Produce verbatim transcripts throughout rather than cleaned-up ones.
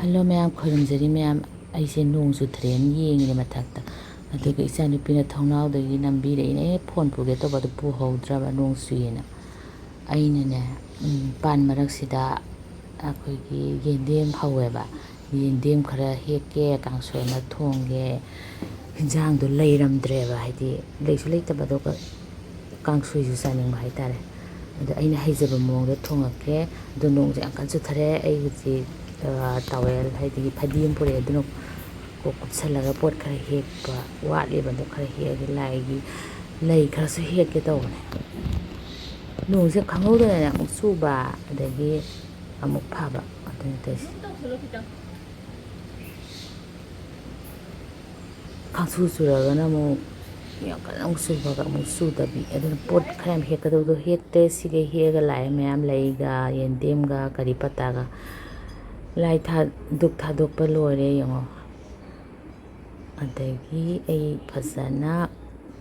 Hello ꯃꯌꯥꯝ, ꯈꯣꯏꯔꯨꯝꯖꯔꯤ ꯃꯌꯥꯝ꯫ ꯑꯩꯁꯦ ꯅꯣꯡ ꯆꯨꯊꯔꯦꯅ ꯌꯦꯡꯉꯤꯅꯦ ꯃꯊꯛꯇ꯫ ꯑꯗꯨꯒ ꯏꯆꯥꯅꯨꯄꯤꯅ ꯊꯣꯡꯅꯥꯎꯗꯒꯤ ꯅꯝꯕꯤꯔꯛꯏꯅꯦ, ꯑꯩꯅ ꯐꯣꯟ ꯄꯨꯒꯦ ꯇꯧꯕ ꯑꯗꯨ ꯄꯨꯍꯧꯗ꯭ꯔꯕ, ꯅꯣꯡ ꯆꯨꯏꯌꯦꯅ꯫ ꯑꯩꯅꯅꯦ, ꯎꯝ, ꯄꯥꯟ ꯃꯔꯛꯁꯤꯗ ꯑꯩꯈꯣꯏꯒꯤ ꯌꯦꯟꯗꯦꯝ ꯍꯧꯋꯦꯕ꯫ ꯌꯦꯟꯗꯦꯝ ꯈꯔ ꯍꯦꯛꯀꯦ, ꯀꯥꯡꯁꯣꯏ ꯑꯃ ꯊꯣꯡꯒꯦ꯫ ꯍꯤꯟꯖꯥꯡꯗꯣ ꯂꯩꯔꯝꯗ꯭ꯔꯦꯕ, ꯍꯥꯏꯗꯤ ꯂꯩꯁꯨ ꯂꯩꯇꯕ, ꯑꯗꯨꯒ ꯀꯥꯡꯁꯣꯏꯁꯨ ꯆꯥꯅꯤꯡꯕ ꯍꯥꯏꯇꯥꯔꯦ꯫ ꯑꯗꯣ ꯑꯩꯅ ꯍꯩꯖꯕ ꯃꯑꯣꯡꯗ ꯊꯣꯡꯉꯛꯀꯦ꯫ ꯑꯗꯣ ꯅꯣꯡꯁꯦ ꯌꯥꯝ ꯀꯟꯅ ꯆꯨꯊꯔꯦ꯫ ꯑꯩ ꯍꯧꯖꯤꯛ, ꯑ, ꯇꯥꯋꯦꯜ, ꯍꯥꯏꯗꯤ ꯐꯗꯤ ꯑꯃ ꯄꯨꯔꯛꯑꯦ, ꯑꯗꯨꯅ ꯀꯣꯛ ꯀꯨꯞꯁꯜꯂꯒ ꯄꯣꯠ ꯈꯔ ꯍꯦꯛꯄ ꯋꯥꯠꯂꯤꯕ, ꯑꯗꯣ ꯈꯔ ꯍꯦꯛꯑꯒꯦ, ꯂꯥꯏꯒꯤ ꯂꯩ ꯈꯔꯁꯨ ꯍꯦꯛꯀꯦ ꯇꯧꯕꯅꯦ꯫ ꯅꯣꯡꯁꯦ ꯈꯪꯍꯧꯗꯅꯅꯦ ꯑꯃꯨꯛ ꯆꯨꯕ, ꯑꯗꯒꯤ ꯑꯃꯨꯛ ꯐꯕ, ꯑꯗꯨꯅ ꯇꯧꯔꯤꯁꯦ꯫ ꯈꯪꯆꯨ ꯆꯨꯔꯒꯅ ꯑꯃꯨꯛ ꯌꯥꯝ ꯀꯟꯅ ꯑꯃꯨꯛ ꯆꯨꯕꯒ ꯑꯃꯨꯛ ꯆꯨꯗꯕꯤ꯫ ꯑꯗꯨꯅ ꯄꯣꯠ ꯈꯔ ꯌꯥꯝ ꯍꯦꯛꯀꯗꯕꯗꯣ ꯍꯦꯛꯇꯦ꯫ ꯁꯤꯒꯩ ꯍꯦꯛꯑꯒ ꯂꯥꯛꯑꯦ ꯃꯌꯥꯝ, ꯂꯩꯒ, ꯌꯦꯟꯗꯦꯝꯒ, ꯀꯔꯤ ꯄꯇꯥꯒ꯫ ꯂꯥꯏ ꯊꯥ-, ꯙꯨꯛ ꯊꯥꯗꯣꯛꯄ ꯂꯣꯏꯔꯦ ꯌꯦꯡꯉꯣ꯫ ꯑꯗꯒꯤ ꯑꯩ ꯐꯖꯅ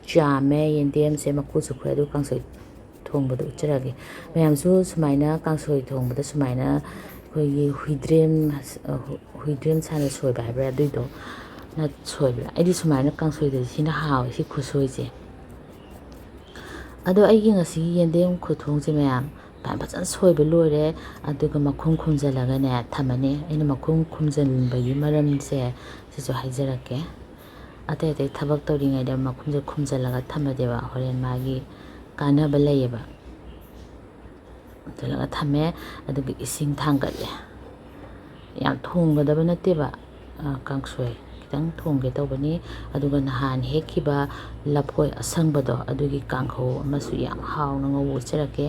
ꯆꯥꯝꯃꯦ ꯌꯦꯟꯗꯦꯝꯁꯦ, ꯃꯀꯨꯁꯨ ꯈꯣꯛꯑꯦ, ꯑꯗꯨ ꯀꯥꯡꯁꯣꯏ ꯊꯣꯡꯕꯗ ꯎꯠꯆꯔꯒꯦ꯫ ꯃꯌꯥꯝꯁꯨ ꯁꯨꯃꯥꯏꯅ ꯀꯥꯡꯁꯣꯏ ꯊꯣꯡꯕꯗ ꯁꯨꯃꯥꯏꯅ ꯑꯩꯈꯣꯏꯒꯤ ꯍꯨꯏꯗ꯭ꯔꯦꯝ, ꯍꯨꯏꯗ꯭ꯔꯦꯝ ꯁꯥꯅ ꯁꯣꯏꯕ ꯍꯥꯏꯕ꯭ꯔꯥ, ꯑꯗꯨꯏꯗꯣ ꯅ ꯁꯣꯏꯕ꯭ꯔꯥ? ꯑꯩꯗꯤ ꯁꯨꯃꯥꯏꯅ ꯀꯥꯡꯁꯣꯏꯗꯗꯤ ꯁꯤꯅ ꯍꯥꯎꯋꯦ, ꯁꯤ ꯈꯨꯠꯁꯣꯏꯁꯦ꯫ ꯑꯗꯣ ꯑꯩꯒꯤ ꯉꯁꯤꯒꯤ ꯌꯦꯟꯗꯦꯝ ꯈꯨꯊꯣꯡꯁꯦ ꯃꯌꯥꯝ, ꯐꯖꯅ ꯁꯣꯏꯕ ꯂꯣꯏꯔꯦ꯫ ꯑꯗꯨꯒ ꯃꯈꯨꯝ ꯈꯨꯝꯖꯤꯜꯂꯒꯅꯦ ꯊꯝꯃꯅꯤ꯫ ꯑꯩꯅ ꯃꯈꯨꯝ ꯈꯨꯝꯖꯤꯟꯕꯒꯤ ꯃꯔꯝꯁꯦ ꯁꯤꯁꯨ ꯍꯥꯏꯖꯔꯛꯀꯦ꯫ ꯑꯇꯩ ꯑꯇꯩ ꯊꯕꯛ ꯇꯧꯔꯤꯉꯩꯗ ꯃꯈꯨꯝꯁꯦ ꯈꯨꯝꯖꯤꯜꯂꯒ ꯊꯝꯃꯗꯤꯕ ꯍꯣꯔꯦꯟ ꯃꯥꯒꯤ ꯀꯥꯟꯅꯕ ꯂꯩꯌꯦꯕ꯫ ꯈꯨꯝꯖꯤꯜꯂꯒ ꯊꯝꯃꯦ꯫ ꯑꯗꯨꯒ ꯏꯁꯤꯡ ꯊꯥꯡꯒꯠꯂꯦ꯫ ꯌꯥꯝ ꯊꯣꯡꯒꯗꯕ ꯅꯠꯇꯦꯕ, ꯑ, ꯀꯥꯡꯁꯣꯏ ꯈꯤꯇꯪ ꯊꯣꯡꯒꯦ ꯇꯧꯕꯅꯤ꯫ ꯑꯗꯨꯒ ꯅꯍꯥꯟ ꯍꯦꯛꯈꯤꯕ ꯂꯐꯣꯏ ꯑꯁꯪꯕꯗꯣ, ꯑꯗꯨꯒꯤ ꯀꯥꯡꯍꯧ ꯑꯃꯁꯨ ꯌꯥꯝ ꯍꯥꯎꯅ ꯉꯧꯕ ꯎꯠꯆꯔꯛꯀꯦ꯫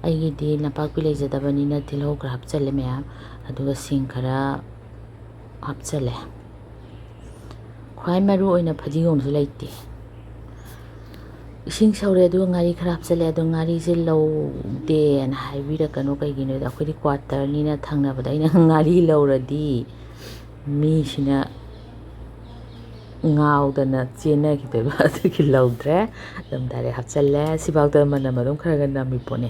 ꯑꯩꯒꯤꯗꯤ ꯅꯄꯥꯛꯄꯤ ꯂꯩꯖꯗꯕꯅꯤꯅ ꯇꯤꯜꯍꯧ ꯈꯔ ꯍꯥꯞꯆꯜꯂꯦ ꯃꯌꯥꯝ, ꯑꯗꯨꯒ ꯁꯤꯡ ꯈꯔ ꯍꯥꯞꯆꯜꯂꯦ꯫ ꯈ꯭ꯋꯥꯏ ꯃꯔꯨ ꯑꯣꯏꯅ ꯐꯗꯤꯒꯣꯝꯁꯨ ꯂꯩꯇꯦ꯫ ꯏꯁꯤꯡ ꯁꯧꯔꯦ, ꯑꯗꯨꯒ ꯉꯥꯔꯤ ꯈꯔ ꯍꯥꯞꯆꯜꯂꯦ꯫ ꯑꯗꯣ ꯉꯥꯔꯤꯁꯦ ꯂꯧꯗꯦꯅ ꯍꯥꯏꯕꯤꯔꯛꯀꯅꯨ, ꯀꯩꯒꯤꯅꯣꯗ ꯑꯩꯈꯣꯏꯗꯤ ꯀ꯭ꯋꯥꯇꯔꯅꯤꯅ ꯊꯪꯅꯕꯗ ꯑꯩꯅ ꯉꯥꯔꯤ ꯂꯧꯔꯗꯤ ꯃꯤꯁꯤꯅ ꯉꯥꯎꯗꯅ ꯆꯦꯟꯅꯈꯤꯗꯣꯏꯕ꯫ ꯑꯗꯨꯒꯤ ꯂꯧꯗ꯭ꯔꯦ꯫ ꯑꯗꯨꯝ ꯗꯥꯏꯔꯦꯛ ꯍꯥꯞꯆꯜꯂꯦ꯫ ꯁꯤꯐꯥꯎꯗ ꯃꯅꯝ ꯑꯗꯨꯝ ꯈꯔ ꯈꯔ ꯅꯝꯃꯤ ꯄꯣꯠꯅꯤ꯫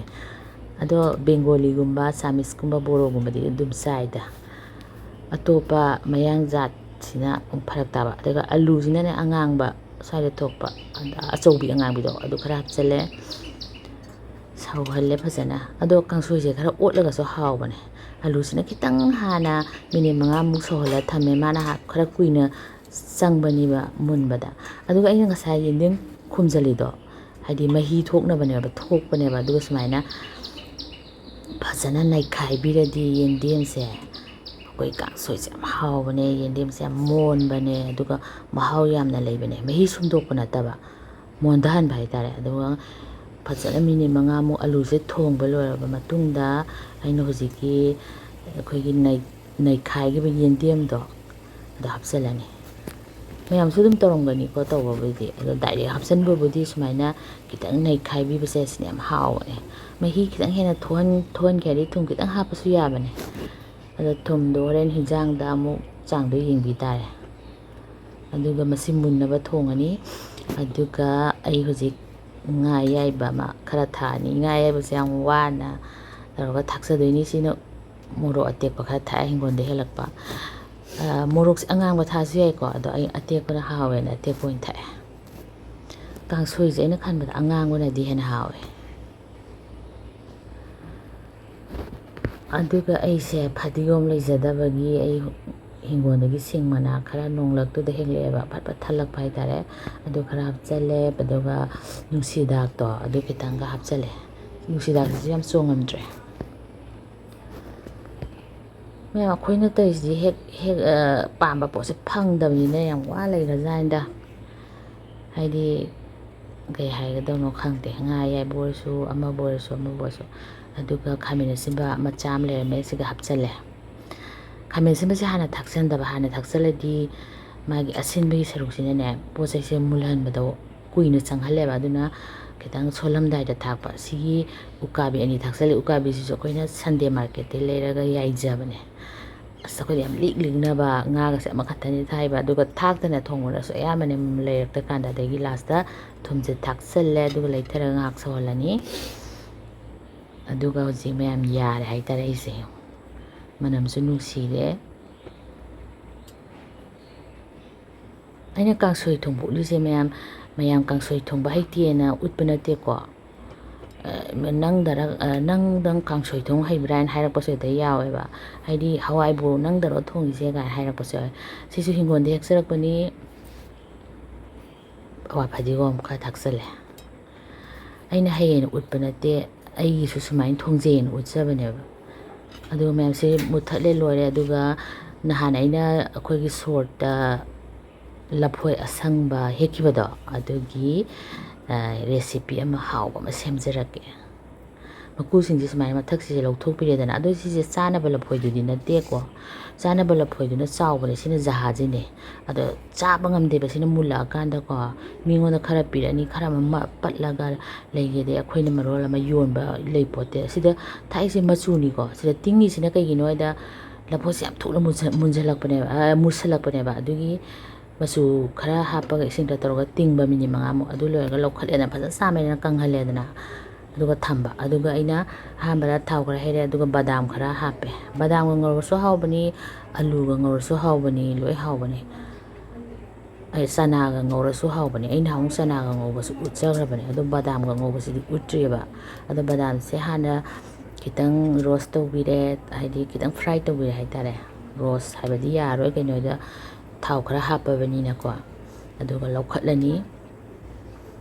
ꯑꯗꯣ ꯕꯦꯡꯒꯣꯂꯤꯒꯨꯝꯕ, ꯆꯥꯃꯤꯁꯀꯨꯝꯕ, ꯕꯣꯔꯣꯒꯨꯝꯕꯗꯤ ꯑꯗꯨꯝ ꯆꯥꯏꯗ꯫ ꯑꯇꯣꯞꯄ ꯃꯌꯥꯡ ꯖꯥꯠꯁꯤꯅ ꯑꯃꯨꯛ ꯐꯔꯛ ꯇꯥꯕ꯫ ꯑꯗꯨꯒ ꯑꯂꯨꯁꯤꯅꯅꯦ ꯑꯉꯥꯡꯕ ꯁ꯭ꯋꯥꯏꯗ ꯊꯣꯛꯄ, ꯑꯗ ꯑꯆꯧꯕꯤ ꯑꯉꯥꯡꯕꯤꯗꯣ ꯑꯗꯨ ꯈꯔ ꯍꯥꯞꯆꯤꯜꯂꯦ꯫ ꯁꯧꯍꯜꯂꯦ ꯐꯖꯅ꯫ ꯑꯗꯣ ꯀꯥꯡꯁꯣꯏꯁꯦ ꯈꯔ ꯑꯣꯠꯂꯒꯁꯨ ꯍꯥꯎꯕꯅꯦ꯫ ꯑꯂꯨꯁꯤꯅ ꯈꯤꯇꯪ ꯍꯥꯟꯅ ꯃꯤꯅꯤꯠ ꯃꯉꯥꯃꯨꯛ ꯁꯧꯍꯜꯂ ꯊꯝꯃꯦ꯫ ꯃꯥꯅ ꯍꯥ-, ꯈꯔ ꯀꯨꯏꯅ ꯆꯪꯕꯅꯦꯕ ꯃꯨꯟꯕꯗ꯫ ꯑꯗꯨꯒ ꯑꯩꯅ ꯉꯁꯥꯏ ꯌꯦꯟꯗꯦꯝ ꯈꯨꯝꯖꯤꯜꯂꯤꯗꯣ, ꯍꯥꯏꯗꯤ ꯃꯍꯤ ꯊꯣꯛꯅꯕꯅꯦꯕ, ꯊꯣꯛꯄꯅꯦꯕ꯫ ꯑꯗꯨꯒ ꯁꯨꯃꯥꯏꯅ ꯐꯖꯅ ꯅꯩꯈꯥꯏꯕꯤꯔꯗꯤ ꯌꯦꯟꯗꯦꯝꯁꯦ ꯑꯩꯈꯣꯏ ꯀꯥꯡꯁꯣꯏꯁꯦ ꯌꯥꯝ ꯍꯥꯎꯕꯅꯦ꯫ ꯌꯦꯟꯗꯦꯝꯁꯦ ꯌꯥꯝ ꯃꯣꯟꯕꯅꯦ, ꯑꯗꯨꯒ ꯃꯍꯥꯎ ꯌꯥꯝꯅ ꯂꯩꯕꯅꯦ꯫ ꯃꯍꯤ ꯁꯨꯝꯗꯣꯛꯄ ꯅꯠꯇꯕ, ꯃꯣꯟꯊꯍꯟꯕ ꯍꯥꯏꯇꯥꯔꯦ꯫ ꯑꯗꯨꯒ ꯐꯖꯅ ꯃꯤꯅꯤꯠ ꯃꯉꯥꯃꯨꯛ ꯑꯂꯨꯁꯦ ꯊꯣꯡꯕ ꯂꯣꯏꯔꯕ ꯃꯇꯨꯡꯗ, ꯑꯩꯅ ꯍꯧꯖꯤꯛꯀꯤ ꯑꯩꯈꯣꯏꯒꯤ ꯅꯩ-, ꯅꯩꯈꯥꯏꯈꯤꯕ ꯌꯦꯟꯗꯦꯝꯗꯣ ꯑꯗꯣ ꯍꯥꯞꯆꯤꯜꯂꯅꯤ꯫ ꯃꯌꯥꯝꯁꯨ ꯑꯗꯨꯝ ꯇꯧꯔꯝꯒꯅꯤꯀꯣ ꯇꯧꯕꯕꯨꯗꯤ, ꯑꯗꯣ ꯗꯥꯏꯔꯦꯛ ꯍꯥꯞꯆꯤꯟꯕꯕꯨꯗꯤ ꯁꯨꯃꯥꯏꯅ ꯈꯤꯇꯪ ꯅꯩꯈꯥꯏꯕꯤꯕꯁꯦ ꯁꯤꯅ ꯌꯥꯝ ꯍꯥꯎꯕꯅꯦ꯫ ꯃꯍꯤ ꯈꯤꯇꯪ ꯍꯦꯟꯅ ꯊꯣꯛꯍꯟ-, ꯊꯣꯛꯍꯟꯒꯦ ꯍꯥꯏꯔꯗꯤ ꯊꯨꯝ ꯈꯤꯇꯪ ꯍꯥꯞꯄꯁꯨ ꯌꯥꯕꯅꯦ꯫ ꯑꯗꯣ ꯊꯨꯝꯗꯣ ꯍꯣꯔꯦꯟ ꯍꯤꯟꯖꯥꯡꯗ ꯑꯃꯨꯛ ꯆꯥꯡꯗꯣ ꯌꯦꯡꯕꯤ ꯇꯥꯔꯦ꯫ ꯑꯗꯨꯒ ꯃꯁꯤ ꯃꯨꯟꯅꯕ ꯊꯣꯡꯉꯅꯤ꯫ ꯑꯗꯨꯒ ꯑꯩ ꯍꯧꯖꯤꯛ ꯉꯥ ꯑꯌꯥꯏꯕ ꯑꯃ ꯈꯔ ꯊꯥꯛꯑꯅꯤ꯫ ꯉꯥ ꯑꯌꯥꯏꯕꯁꯦ ꯌꯥꯝ ꯋꯥꯅ ꯇꯧꯔꯒ ꯊꯥꯛꯆꯗꯣꯏꯅꯤ꯫ ꯁꯤꯅ ꯃꯣꯔꯣꯛ ꯑꯇꯦꯛꯄ ꯈꯔ ꯊꯥꯛꯑꯦ, ꯍꯤꯡꯒꯣꯜꯗ ꯍꯦꯜꯂꯛꯄ꯫ ꯑ, ꯃꯣꯔꯣꯛꯁꯦ ꯑꯉꯥꯡꯕ ꯊꯥꯛꯑꯁꯨ ꯌꯥꯏꯀꯣ, ꯑꯗꯣ ꯑꯩ ꯑꯇꯦꯛꯄꯅ ꯍꯥꯎꯋꯦꯅ ꯑꯇꯦꯛꯄ ꯑꯣꯏꯅ ꯊꯥꯛꯑꯦ꯫ ꯀꯥꯡꯁꯣꯏꯁꯦ ꯑꯩꯅ ꯈꯟꯕꯗ ꯑꯉꯥꯡꯕꯅꯗꯤ ꯍꯦꯟꯅ ꯍꯥꯎꯋꯦ꯫ ꯑꯗꯨꯒ ꯑꯩꯁꯦ ꯐꯗꯤꯒꯣꯝ ꯂꯩꯖꯗꯕꯒꯤ ꯑꯩ ꯍꯤꯡꯒꯣꯜꯗꯒꯤ ꯁꯤꯡ ꯃꯅꯥ ꯈꯔ ꯅꯣꯡꯂꯛꯇꯨꯗ ꯍꯦꯛꯂꯛꯑꯦꯕ, ꯐꯠ ꯐꯠ ꯊꯠꯂꯛꯄ ꯍꯥꯏꯇꯥꯔꯦ꯫ ꯑꯗꯨ ꯈꯔ ꯍꯥꯞꯆꯜꯂꯦ, ꯑꯗꯨꯒ ꯅꯨꯡꯁꯤꯗꯥꯛꯇꯣ ꯑꯗꯨ ꯈꯤꯇꯪꯒ ꯍꯥꯞꯆꯜꯂꯦ꯫ ꯅꯨꯡꯁꯤꯗꯥꯛꯁꯤꯁꯨ ꯌꯥꯝ ꯆꯣꯡꯉꯝꯗ꯭ꯔꯦ꯫ ꯃꯌꯥꯝ, ꯑꯩꯈꯣꯏꯅ ꯇꯧꯔꯤꯁꯤꯗꯤ ꯍꯦꯛ, ꯍꯦꯛ, ꯑ, ꯄꯥꯝꯕ ꯄꯣꯠꯁꯦ ꯐꯪꯗꯕꯅꯤꯅ ꯌꯥꯝ ꯋꯥ ꯂꯩꯈ꯭ꯔꯖꯥꯠꯅꯤꯗ꯫ ꯍꯥꯏꯗꯤ, ꯀꯩ ꯍꯥꯏꯒꯗꯕꯅꯣ ꯈꯪꯗꯦ꯫ ꯉꯥ ꯑꯌꯥꯏꯕ ꯑꯣꯏꯔꯁꯨ, ꯑꯃꯕꯨ ꯑꯣꯏꯔꯁꯨ, ꯑꯃꯕꯨ ꯑꯣꯏꯔꯁꯨ꯫ ꯑꯗꯨꯒ ꯈꯥꯃꯦꯟ ꯑꯁꯤꯟꯕ ꯃꯆꯥ ꯑꯃ ꯂꯩꯔꯝꯃꯦ, ꯁꯤꯒ ꯍꯥꯞꯆꯜꯂꯦ꯫ ꯈꯥꯃꯦꯟ ꯑꯁꯤꯟꯕꯁꯦ ꯍꯥꯟꯅ ꯊꯥꯛꯆꯟꯗꯕ, ꯍꯥꯟꯅ ꯊꯥꯛꯆꯜꯂꯗꯤ ꯃꯥꯒꯤ ꯑꯁꯤꯟꯕꯒꯤ ꯁꯔꯨꯛꯁꯤꯅꯅꯦ, ꯄꯣꯠ ꯆꯩꯁꯦ ꯃꯨꯜꯍꯟꯕꯗꯣ ꯀꯨꯏꯅ ꯆꯪꯍꯜꯂꯦꯕ꯫ ꯑꯗꯨꯅ ꯈꯤꯇꯪ ꯁꯣꯜꯂꯝꯗꯥꯏꯗ ꯊꯥꯛꯄ꯫ ꯁꯤꯒꯤ ꯎꯀꯥꯕꯤ ꯑꯅꯤ ꯊꯥꯛꯆꯜꯂꯦ꯫ ꯎꯀꯥꯕꯤꯁꯤꯁꯨ ꯑꯩꯈꯣꯏꯅ ꯁꯟꯗꯦ ꯃꯥꯔꯀꯦꯠꯇꯩ ꯂꯩꯔꯒ ꯌꯥꯏꯖꯕꯅꯦ꯫ ꯑꯁ, ꯑꯩꯈꯣꯏꯗꯤ ꯌꯥꯝ ꯂꯤꯛ ꯂꯤꯛꯅꯕ ꯉꯥꯒꯁꯦ ꯑꯃꯈꯛꯇꯅꯤ ꯊꯥꯛꯏꯕ꯫ ꯑꯗꯨꯒ ꯊꯥꯛꯇꯅ ꯊꯣꯡꯕꯅꯁꯨ ꯑꯌꯥꯝꯕꯅꯦ ꯂꯩꯔꯛꯇ꯭ꯔꯀꯥꯟꯗ꯫ ꯑꯗꯒꯤ ꯂꯥꯁꯇ ꯊꯨꯝꯁꯦ ꯊꯥꯛꯆꯜꯂꯦ, ꯑꯗꯨꯒ ꯂꯩꯊꯔꯒ ꯉꯥꯏꯍꯥꯛ ꯁꯧꯍꯜꯂꯅꯤ꯫ ꯑꯗꯨꯒ ꯍꯧꯖꯤꯛ ꯃꯌꯥꯝ ꯌꯥꯔꯦ ꯍꯥꯏꯇꯥꯔꯦ꯫ ꯑꯩꯁꯦ ꯃꯅꯝꯁꯨ ꯅꯨꯡꯁꯤꯔꯦ꯫ ꯑꯩꯅ ꯀꯥꯡꯁꯣꯏ ꯊꯣꯡꯕ ꯎꯠꯂꯤꯁꯦ ꯃꯌꯥꯝ, ꯃꯌꯥꯝ ꯀꯥꯡꯁꯣꯏ ꯊꯣꯡꯕ ꯍꯩꯇꯦꯅ ꯎꯠꯄ ꯅꯠꯇꯦꯀꯣ꯫ ꯑ, ꯅꯪꯗꯔ-, ꯑ, "ꯅꯪꯗꯪ ꯀꯥꯡꯁꯣꯏ ꯊꯣꯡ ꯍꯩꯕ꯭ꯔꯥ?" ꯍꯥꯏꯅ ꯍꯥꯏꯔꯛꯄꯁꯨ ꯍꯦꯛꯇ ꯌꯥꯎꯋꯦꯕ꯫ ꯍꯥꯏꯗꯤ, "ꯍꯋꯥꯏꯕꯨ ꯅꯪꯗꯔꯣ ꯊꯣꯡꯉꯤꯁꯦ?" ꯀꯥꯏꯅ ꯍꯥꯏꯔꯛꯄꯁꯨ ꯌꯥꯎꯋꯦ꯫ ꯁꯤꯁꯨ ꯍꯤꯡꯒꯣꯜꯗ ꯍꯦꯛꯆꯔꯛꯄꯅꯤ꯫ ꯍꯋꯥꯏ ꯐꯗꯤꯒꯣꯝ ꯈꯔ ꯊꯥꯛꯆꯜꯂꯦ꯫ ꯑꯩꯅ ꯍꯩꯌꯦꯅ ꯎꯠꯄ ꯅꯠꯇꯦ, ꯑꯩꯒꯤꯁꯨ ꯁꯨꯃꯥꯏꯅ ꯊꯣꯡꯖꯩꯌꯦꯅ ꯎꯠꯆꯕꯅꯦꯕ꯫ ꯑꯗꯨꯒ ꯃꯌꯥꯝꯁꯦ ꯃꯨꯠꯊꯠꯂꯦ, ꯂꯣꯏꯔꯦ꯫ ꯑꯗꯨꯒ ꯅꯍꯥꯟ ꯑꯩꯅ ꯑꯩꯈꯣꯏꯒꯤ ꯁꯣꯔꯠꯇ ꯂꯐꯣꯏ ꯑꯁꯪꯕ ꯍꯦꯛꯈꯤꯕꯗꯣ, ꯑꯗꯨꯒꯤ, ꯑ, ꯔꯦꯁꯤꯄꯤ ꯑꯃ ꯍꯥꯎꯕ ꯑꯃ ꯁꯦꯝꯖꯔꯛꯀꯦ꯫ ꯃꯀꯨꯁꯤꯡꯁꯦ ꯁꯨꯃꯥꯏꯅ ꯃꯊꯛꯁꯤꯁꯦ ꯂꯧꯊꯣꯛꯄꯤꯔꯦꯗꯅ꯫ ꯑꯗꯣ ꯁꯤꯁꯦ ꯆꯥꯅꯕ ꯂꯐꯣꯏꯗꯨꯗꯤ ꯅꯠꯇꯦꯀꯣ꯫ ꯆꯥꯅꯕ ꯂꯐꯣꯏꯗꯨꯅ ꯆꯥꯎꯕꯅꯦ, ꯁꯤꯅ ꯖꯍꯥꯖꯤꯅꯦ꯫ ꯑꯗꯣ ꯆꯥꯕ ꯉꯝꯗꯦꯕ, ꯁꯤꯅ ꯃꯨꯜꯂꯛꯑꯀꯥꯟꯗꯀꯣ, ꯃꯤꯉꯣꯟꯗ ꯈꯔ ꯄꯤꯔꯛꯑꯅꯤ, ꯈꯔ ꯑꯃ ꯃ-, ꯄꯠꯂꯒ ꯂꯩꯒꯦꯗꯤ ꯑꯩꯈꯣꯏꯅ ꯃꯔꯣꯜ ꯑꯃ ꯌꯣꯟꯕ ꯂꯩꯄꯣꯠꯇꯦ꯫ ꯁꯤꯗ ꯊꯥꯛꯏꯁꯦ ꯃꯆꯨꯅꯤꯀꯣ꯫ ꯁꯤꯗ ꯇꯤꯡꯉꯤꯁꯤꯅ ꯀꯩꯒꯤꯅꯣ ꯍꯥꯏꯗ ꯂꯐꯣꯏꯁꯦ ꯌꯥꯝ ꯊꯨꯅ ꯃꯨꯟꯁ-, ꯃꯨꯟꯁꯤꯜꯂꯛꯄꯅꯦꯕ, ꯑ, ꯃꯨꯁꯜꯂꯛꯄꯅꯦꯕ꯫ ꯑꯗꯨꯒꯤ ꯃꯆꯨ ꯈꯔ ꯍꯥꯞꯄꯒ ꯏꯁꯤꯡꯗ ꯇꯧꯔꯒ ꯇꯤꯡꯕ ꯃꯤꯅꯤꯠ ꯃꯉꯥꯃꯨꯛ꯫ ꯑꯗꯨ ꯂꯣꯏꯔꯒ ꯂꯧꯈꯠꯂꯦꯗꯅ, ꯐꯖꯅ ꯆꯥꯝꯃꯦꯗꯅ, ꯀꯪꯍꯜꯂꯦꯗꯅ꯫ ꯑꯗꯨꯒ ꯊꯝꯕ꯫ ꯑꯗꯨꯒ ꯑꯩꯅ ꯑꯍꯥꯟꯕꯗ ꯊꯥꯎ ꯈꯔ ꯍꯩꯔꯦ, ꯑꯗꯨꯒ ꯕꯗꯥꯝ ꯈꯔ ꯍꯥꯞꯄꯦ꯫ ꯕꯗꯥꯝꯒ ꯉꯧꯔꯁꯨ ꯍꯥꯎꯕꯅꯤ, ꯑꯂꯨꯒ ꯉꯧꯔꯁꯨ ꯍꯥꯎꯕꯅꯤ, ꯂꯣꯏ ꯍꯥꯎꯕꯅꯤ꯫ ꯑꯩ ꯆꯅꯥꯒ ꯉꯧꯔꯁꯨ ꯍꯥꯎꯕꯅꯤ꯫ ꯑꯩ ꯅꯍꯥꯟꯃꯨꯛ ꯆꯅꯥꯒ ꯉꯧꯕꯁꯨ ꯎꯠꯆꯈ꯭ꯔꯕꯅꯤ, ꯑꯗꯣ ꯕꯗꯥꯝꯒ ꯉꯧꯕꯁꯤꯗꯤ ꯎꯠꯇ꯭ꯔꯤꯑꯕ꯫ ꯑꯗꯣ ꯕꯗꯥꯝꯁꯦ ꯍꯥꯟꯅ ꯈꯤꯇꯪ ꯔꯣꯁ ꯇꯧꯕꯤꯔꯦ, ꯍꯥꯏꯗꯤ ꯈꯤꯇꯪ ꯐ꯭ꯔꯥꯏ ꯇꯧꯕꯤꯔꯦ ꯍꯥꯏꯇꯥꯔꯦ꯫ ꯔꯣꯁ ꯍꯥꯏꯕꯗꯤ ꯌꯥꯔꯣꯏ, ꯀꯩꯅꯣꯗ ꯊꯥꯎ ꯈꯔ ꯍꯥꯞꯄꯕꯅꯤꯅꯀꯣ꯫ ꯑꯗꯨꯒ ꯂꯧꯈꯠꯂꯅꯤ꯫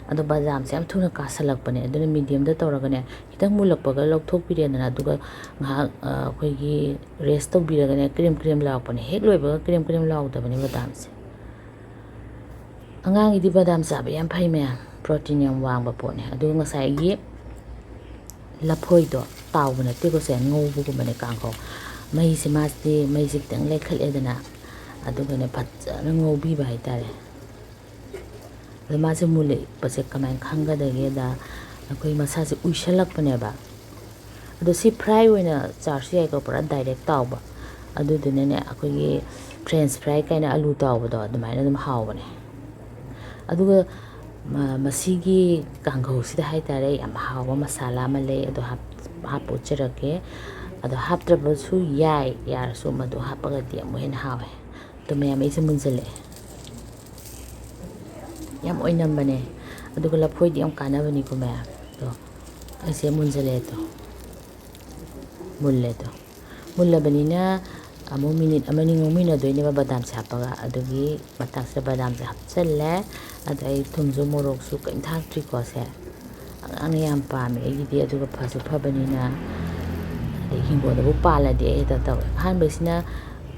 ꯑꯗꯣ ꯕꯗꯥꯝꯁꯦ ꯌꯥꯝ ꯊꯨꯅ ꯀꯥꯁꯜꯂꯛꯄꯅꯦ, ꯑꯗꯨꯅ ꯃꯤꯗꯤꯌꯝꯗ ꯇꯧꯔꯒꯅꯦ, ꯈꯤꯇꯪ ꯃꯨꯜꯂꯛꯄꯒ ꯂꯧꯊꯣꯛꯄꯤꯔꯦꯗꯅ, ꯑꯗꯨꯒ ꯉꯥꯏꯍꯥꯛ, ꯑ, ꯑꯩꯈꯣꯏꯒꯤ ꯔꯦꯁ ꯇꯧꯕꯤꯔꯒꯅꯦ, ꯀ꯭ꯔꯦꯝ ꯀ꯭ꯔꯦꯝ ꯂꯥꯎꯔꯛꯄꯅꯦ꯫ ꯍꯦꯛ ꯂꯣꯏꯕꯒ ꯀ꯭ꯔꯦꯝ ꯀ꯭ꯔꯦꯝ ꯂꯥꯎꯗꯕꯅꯦ ꯕꯗꯥꯝꯁꯦ꯫ ꯑꯉꯥꯡꯒꯤꯗꯤ ꯕꯗꯥꯝ ꯆꯥꯕ ꯌꯥꯝ ꯐꯩ ꯃꯌꯥꯝ, ꯄ꯭ꯔꯣꯇꯤꯟ ꯌꯥꯝ ꯋꯥꯡꯕ ꯄꯣꯠꯅꯦ꯫ ꯑꯗꯨꯒ ꯉꯁꯥꯏꯒꯤ ꯂꯐꯣꯏꯗꯣ ꯇꯥꯎꯕ ꯅꯠꯇꯦꯀꯣ, ꯁꯦ ꯉꯧꯕꯒꯨꯝꯕꯅꯦ ꯀꯥꯡꯍꯧ꯫ ꯃꯩꯁꯦ, ꯃꯥꯁꯤꯗꯤ ꯃꯩꯁꯦ ꯈꯤꯇꯪ ꯂꯩꯈꯠꯂꯦꯗꯅ, ꯑꯗꯨꯒꯅꯦ ꯐꯖꯅ ꯉꯧꯕꯤꯕ ꯍꯥꯏꯇꯥꯔꯦ꯫ ꯑꯗꯣ ꯃꯥꯁꯦ ꯃꯨꯜꯂꯛꯄꯁꯦ ꯀꯃꯥꯏꯅ ꯈꯪꯒꯗꯒꯦꯗ, ꯑꯩꯈꯣꯏ ꯃꯁꯥꯁꯦ ꯎꯏꯁꯜꯂꯛꯄꯅꯦꯕ꯫ ꯑꯗꯣ ꯁꯤ ꯐ꯭ꯔꯥꯏ ꯑꯣꯏꯅ ꯆꯥꯔꯁꯨ ꯌꯥꯏꯀꯣ, ꯄꯨꯔꯥ ꯗꯥꯏꯔꯦꯛ ꯇꯥꯎꯕ꯫ ꯑꯗꯨꯗꯨꯅꯅꯦ, ꯑꯩꯈꯣꯏꯒꯤ ꯐ꯭ꯔꯦꯟꯁ ꯐ꯭ꯔꯥꯏ ꯀꯥꯏꯅ ꯑꯂꯨ ꯇꯥꯎꯕꯗꯣ, ꯑꯗꯨꯃꯥꯏꯅ ꯑꯗꯨꯝ ꯍꯥꯎꯕꯅꯦ꯫ ꯑꯗꯨꯒ ꯃ-, ꯃꯁꯤꯒꯤ ꯀꯥꯡꯍꯧꯁꯤꯗ ꯍꯥꯏꯇꯥꯔꯦ, ꯌꯥꯝ ꯍꯥꯎꯕ ꯃꯁꯥꯂꯥ ꯑꯃ ꯂꯩ, ꯑꯗꯣ ꯍꯥꯞ-, ꯍꯥꯞꯄ ꯎꯠꯆꯔꯛꯀꯦ꯫ ꯑꯗꯣ ꯍꯥꯞꯇ꯭ꯔꯕꯁꯨ ꯌꯥꯏ, ꯌꯥꯔꯁꯨ ꯃꯗꯨ ꯍꯥꯞꯄꯒꯗꯤ ꯑꯃꯨꯛ ꯍꯦꯟꯅ ꯍꯥꯎꯋꯦ꯫ ꯑꯗꯣ ꯃꯌꯥꯝ, ꯑꯩꯁꯦ ꯃꯨꯟꯖꯜꯂꯛꯑꯦ꯫ ꯌꯥꯝ ꯑꯣꯏꯅꯝꯕꯅꯦ꯫ ꯑꯗꯨꯒ ꯂꯐꯣꯏꯗꯤ ꯌꯥꯝ ꯀꯥꯟꯅꯕꯅꯤꯀꯣ ꯃꯌꯥꯝ꯫ ꯑꯗꯣ ꯑꯩꯁꯦ ꯃꯨꯟꯖꯜꯂꯦ ꯑꯗꯣ꯫ ꯃꯨꯜꯂꯦ ꯑꯗꯣ꯫ ꯃꯨꯜꯂꯕꯅꯤꯅ ꯑꯃꯨꯛ ꯃꯤꯅꯤꯠ ꯑꯃꯅꯤ ꯉꯧꯃꯤꯟꯅꯗꯣꯏꯅꯦꯕ ꯕꯗꯥꯝꯁꯦ ꯍꯥꯞꯄꯒ꯫ ꯑꯗꯨꯒꯤ ꯃꯇꯥꯡꯁꯤꯗ ꯕꯗꯥꯝꯁꯦ ꯍꯥꯞꯆꯜꯂꯦ꯫ ꯑꯗꯣ ꯑꯩ ꯊꯨꯝꯁꯨ ꯃꯣꯔꯣꯛꯁꯨ ꯀꯔꯤꯝ ꯊꯥꯛꯇ꯭ꯔꯤꯀꯣ ꯁꯦ꯫ ꯑꯉꯥꯡꯅ ꯌꯥꯝ ꯄꯥꯝꯃꯦ ꯑꯩꯒꯤꯗꯤ, ꯑꯗꯨꯒ ꯐꯁꯨ ꯐꯕꯅꯤꯅ꯫ ꯑꯗꯩ ꯍꯤꯡꯒꯣꯜꯗꯕꯨ ꯄꯥꯜꯂꯗꯤ ꯑꯩ ꯍꯦꯛꯇ ꯇꯧꯋꯦ꯫ ꯑꯍꯥꯟꯕꯁꯤꯅ,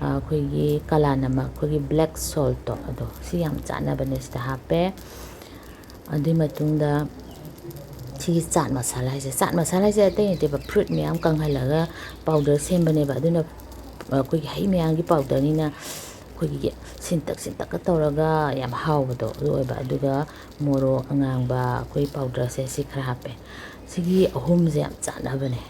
ꯑ, ꯑꯩꯈꯣꯏꯒꯤ ꯀꯂꯥ ꯅꯃꯛ, ꯑꯩꯈꯣꯏꯒꯤ black saltꯇꯣ, ꯑꯗꯣ ꯁꯤ ꯌꯥꯝ ꯆꯥꯟꯅꯕꯅꯦ, ꯁꯤꯗ ꯍꯥꯞꯄꯦ꯫ ꯑꯗꯨꯒꯤ ꯃꯇꯨꯡꯗ ꯁꯤꯒꯤ ꯆꯥꯠ ꯃꯁꯥꯂꯥ ꯍꯥꯏꯁꯦ, ꯆꯥꯠ ꯃꯁꯥꯂꯥ ꯍꯥꯏꯁꯦ ꯑꯇꯩ ꯅꯠꯇꯦꯕ, fruit ꯃꯌꯥꯝ ꯀꯪꯍꯜꯂꯒ powder ꯁꯦꯝꯕꯅꯦꯕ꯫ ꯑꯗꯨꯅ ꯑꯩꯈꯣꯏꯒꯤ ꯍꯩ ꯃꯌꯥꯝꯒꯤ powderꯅꯤꯅ ꯑꯩꯈꯣꯏꯒꯤ ꯁꯤꯟꯇꯛ ꯁꯤꯟꯇꯛꯀ ꯇꯧꯔꯒ ꯌꯥꯝ ꯍꯥꯎꯕꯗꯣ ꯑꯗꯨ ꯑꯣꯏꯕ꯫ ꯑꯗꯨꯒ ꯃꯣꯔꯣꯛ ꯑꯉꯥꯡꯕ ꯑꯩꯈꯣꯏ powderꯁꯦ ꯁꯤ ꯈꯔ ꯍꯥꯞꯄꯦ꯫ ꯁꯤꯒꯤ ꯑꯍꯨꯝꯁꯦ ꯌꯥꯝ ꯆꯥꯟꯅꯕꯅꯦ꯫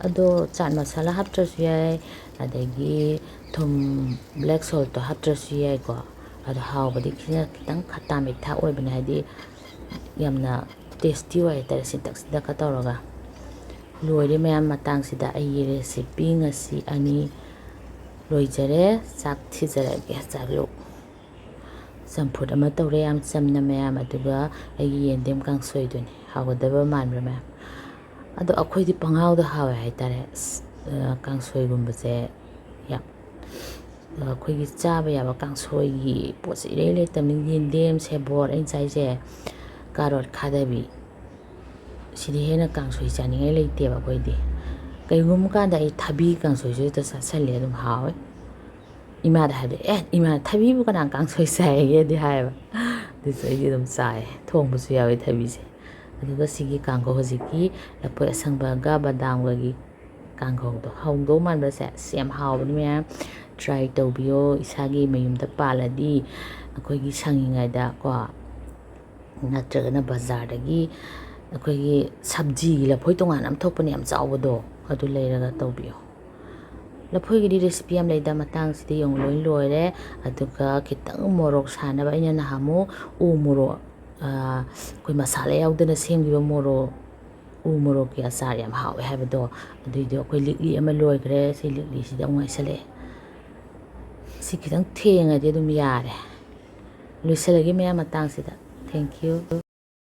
ꯑꯗꯣ ꯆꯥꯠ ꯃꯁꯥꯂꯥ ꯍꯥꯞꯇ꯭ꯔꯁꯨ ꯌꯥꯏ, ꯑꯗꯒꯤ ꯊꯨꯝ, black saltꯇꯣ ꯍꯥꯞꯇ꯭ꯔꯁꯨ ꯌꯥꯏꯀꯣ꯫ ꯑꯗꯣ ꯍꯥꯎꯕꯗꯤ ꯈꯤꯇꯪ, ꯈꯤꯇꯪ ꯈꯠꯇꯥ ꯃꯤꯊꯥ ꯑꯣꯏꯕꯅꯦ, ꯍꯥꯏꯗꯤ ꯌꯥꯝꯅ tasty ꯑꯣꯏ ꯍꯥꯏꯇꯥꯔꯦ, ꯁꯤꯟꯇꯛ ꯁꯤꯟꯇꯛꯀ ꯇꯧꯔꯒ꯫ ꯂꯣꯏꯔꯦ ꯃꯌꯥꯝ, ꯃꯇꯥꯡꯁꯤꯗ ꯑꯩꯒꯤ recipe ꯉꯁꯤ ꯑꯅꯤ ꯂꯣꯏꯖꯔꯦ꯫ ꯆꯥꯛ ꯊꯤꯖꯔꯒꯦ, ꯆꯥꯛꯂꯨꯛ꯫ ꯆꯝꯐꯨꯠ ꯑꯃ ꯇꯧꯔꯦ, ꯌꯥꯝ ꯆꯝꯅ ꯃꯌꯥꯝ, ꯑꯗꯨꯒ ꯑꯩꯒꯤ ꯌꯦꯟꯗꯦꯝ ꯀꯥꯡꯁꯣꯏꯗꯨꯅꯤ꯫ ꯍꯥꯎꯒꯗꯕ ꯃꯥꯟꯕ꯭ꯔꯥ ꯃꯌꯥꯝ? ꯑꯗꯣ ꯑꯩꯈꯣꯏꯗꯤ ꯄꯪꯍꯥꯎꯗ ꯍꯥꯎꯋꯦ ꯍꯥꯏꯇꯥꯔꯦ꯫ ꯑꯁ, ꯑ, ꯀꯥꯡꯁꯣꯏꯒꯨꯝꯕꯁꯦ ꯌꯥꯝ, ꯑ, ꯑꯩꯈꯣꯏꯒꯤ ꯆꯥꯕ ꯌꯥꯕ ꯀꯥꯡꯁꯣꯏꯒꯤ ꯄꯣꯠꯁꯦ ꯏꯔꯩ ꯂꯩꯇꯕꯅꯤ꯫ ꯌꯦꯟꯗꯦꯝ, ꯁꯦꯕꯣꯠ, ꯑꯩꯅ ꯆꯥꯏꯁꯦ ꯀꯥꯔꯣꯠ ꯈꯥꯗꯕꯤ, ꯁꯤꯗꯤ ꯍꯦꯟꯅ ꯀꯥꯡꯁꯣꯏ ꯆꯥꯅꯤꯡꯉꯥꯏ ꯂꯩꯇꯦꯕ ꯑꯩꯈꯣꯏꯗꯤ꯫ ꯀꯩꯒꯨꯝꯕ ꯀꯥꯟꯗ ꯑꯩ ꯊꯕꯤ ꯀꯥꯡꯁꯣꯏꯁꯨ ꯍꯦꯛꯇ ꯆꯥꯁꯜꯂꯦ, ꯑꯗꯨꯝ ꯍꯥꯎꯋꯦ꯫ ꯏꯃꯥꯗ ꯍꯥꯏꯕꯗꯤ, "ꯑꯦ ꯏꯃꯥ, ꯊꯕꯤꯕꯨ ꯀꯅꯥ ꯀꯥꯡꯁꯣꯏ ꯆꯥꯏꯒꯦꯗꯤ?" ꯍꯥꯏꯌꯦꯕ꯫ ꯑꯗꯨꯁꯨ ꯑꯩꯗꯤ ꯑꯗꯨꯝ ꯆꯥꯏ, ꯊꯣꯡꯕꯁꯨ ꯌꯥꯎꯋꯦ ꯊꯕꯤꯁꯦ꯫ ꯑꯗꯨꯒ ꯁꯤꯒꯤ ꯀꯥꯡꯒꯧ, ꯍꯧꯖꯤꯛꯀꯤ ꯂꯐꯣꯏ ꯑꯁꯪꯕꯒ ꯕꯗꯥꯝꯒꯒꯤ ꯀꯥꯡꯒꯧꯗꯣ ꯍꯥꯎꯗꯧ ꯃꯥꯟꯕ꯭ꯔꯥ ꯁꯦ? ꯑꯁ, ꯌꯥꯝ ꯍꯥꯎꯕꯅꯤ ꯃꯌꯥꯝ, try ꯇꯧꯕꯤꯌꯣ꯫ ꯏꯁꯥꯒꯤ ꯃꯌꯨꯝꯗ ꯄꯥꯜꯂꯗꯤ ꯑꯩꯈꯣꯏꯒꯤ ꯁꯪꯉꯤꯉꯩꯗ ꯀꯣ, ꯅꯠꯇ꯭ꯔꯒꯅ ꯕꯖꯥꯔꯗꯒꯤ ꯑꯩꯈꯣꯏꯒꯤ ꯁꯞꯖꯤꯒꯤ ꯂꯐꯣꯏ ꯇꯣꯉꯥꯟꯅ ꯑꯃ ꯊꯣꯛꯄꯅꯦ, ꯌꯥꯝ ꯆꯥꯎꯕꯗꯣ, ꯑꯗꯨ ꯂꯩꯔꯒ ꯇꯧꯕꯤꯌꯣ꯫ ꯂꯐꯣꯏꯒꯤꯗꯤ recipe ꯌꯥꯝ ꯂꯩꯗ, ꯃꯇꯥꯡꯁꯤꯗꯤ ꯌꯦꯡꯉꯨ, ꯂꯣꯏ ꯂꯣꯏꯔꯦ꯫ ꯑꯗꯨꯒ ꯈꯤꯇꯪ ꯃꯣꯔꯣꯛ ꯁꯥꯅꯕ ꯑꯩꯅ ꯅꯍꯥꯟꯃꯨꯛ ꯎ ꯃꯣꯔꯣꯛ, ꯑꯩꯈꯣꯏ ꯃꯁꯥꯂꯥ ꯌꯥꯎꯗꯅ ꯁꯦꯝꯈꯤꯕ ꯃꯣꯔꯣꯛ, ꯎ ꯃꯣꯔꯣꯛꯀꯤ ꯑꯆꯥꯔ ꯌꯥꯝ ꯍꯥꯎꯋꯦ ꯍꯥꯏꯕꯗꯣ, ꯑꯗꯨꯏꯗꯣ ꯑꯩꯈꯣꯏ ꯂꯤꯛꯂꯤ ꯑꯃ ꯂꯣꯏꯈ꯭ꯔꯦ꯫ ꯁꯤ ꯂꯤꯛꯂꯤꯁꯤꯗ ꯑꯃꯨꯛ ꯉꯥꯏꯁꯜꯂꯛꯑꯦ꯫ ꯁꯤ ꯈꯤꯇꯪ ꯊꯦꯡꯉꯗꯤ ꯑꯗꯨꯝ ꯌꯥꯔꯦ꯫ ꯂꯣꯏꯁꯤꯜꯂꯒꯦ ꯃꯌꯥꯝ ꯃꯇꯥꯡꯁꯤꯗ꯫ Thank you꯫